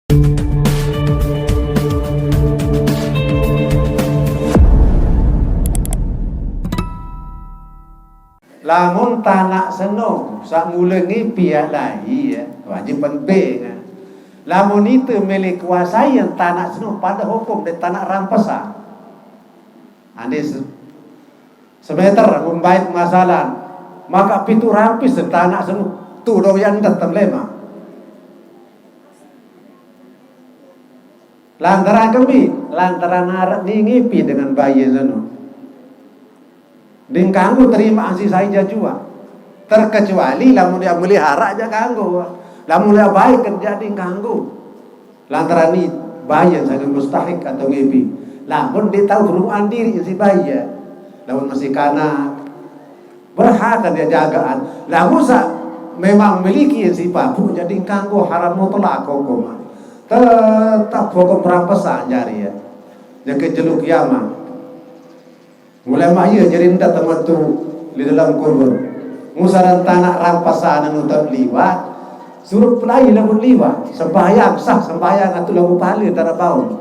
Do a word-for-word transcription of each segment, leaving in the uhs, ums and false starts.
Lamun tanak seno, saq mule ngipi yaq lai, ya, wajib pen beng, ya. Lamun ite mele kuasai tanak seno pade hukum de tanak rampesan. Ande se-, semeter ngumbai pemasalan, maka pitu rampis tanak seno, tu dong yaq ndet tem lema. Lantaran kembe, lantaran araq ni ngipi dengan baye seno. Ndin kanggo terimaq saq sai jajuaq. Terkecuali lamun yaq meliharaq jaq kanggo. Lamun yaq baik kerja ndin kanggo. Lantaran ni baye sange mustahik atau ngipi. Lamun ndeq tao perluan diriq siq baye. Lamun masih kanak, berhak kan dia jagaan. Lamun saq memang miliki siq papuq, jaq ndin kanggo, haram mutlak hukum. Tetep hukum rampesan jari, ya. Jangke jelo kiamat. Mulai maye jari ndak temetu di dalam kubur. Musaran tanak rampesan anu tep liwat. Suruh pelai lamun liwat. Sembahyang sah, sembahyang atu lamun pale tara baun.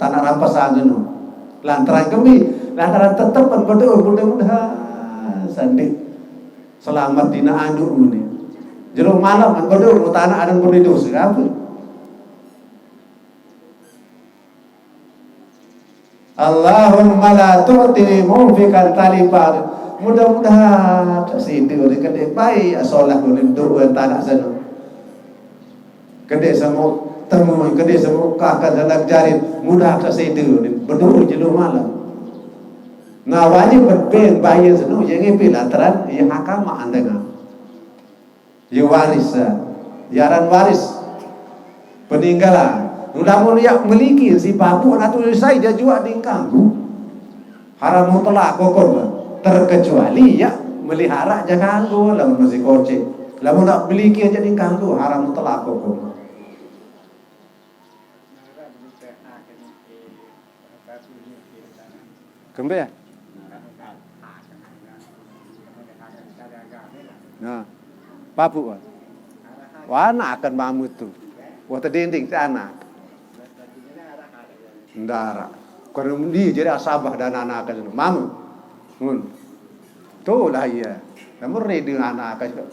Tanak rampesan anu. Lantaran kembe, lantaran tetepen berdoa mudah-mudahan sandi selamat dina anu ni. Jero malam kan berdoa tanak adan berdoa dosa apa? Allahumma la tu'ti munfiqan talifan. Mudah-mudahan tak sidi oleh kedek baik, solah oleh doa tanak sana. Kedek sama temu, kedek sama kakak sanak jarin, mudah tak sidi oleh berdoa jelo malam. Nah, wajib berbeng bayar seno, yang ngipi lantaran, yang hakama andanga. Ye waris, eh. Ye aran waris. Peninggalan. Lamun yaq miliki siq papuq natu sai jajuaq ndin kanggo. Haram mutlak hukum. Terkecuali yaq meliharaq jaq kanggo, lamun masih kocek. Lamun naq miliki jaq ndin kanggo, haram mutlak hukum. Kembe? Nah, papuq, wah. Wah, anaken mame tu. Wah, tedinding si anak. Ndara. Kene ndi jari asabah dan anaken mame. Ngun. Tu lah iya. Lamun rede anaken.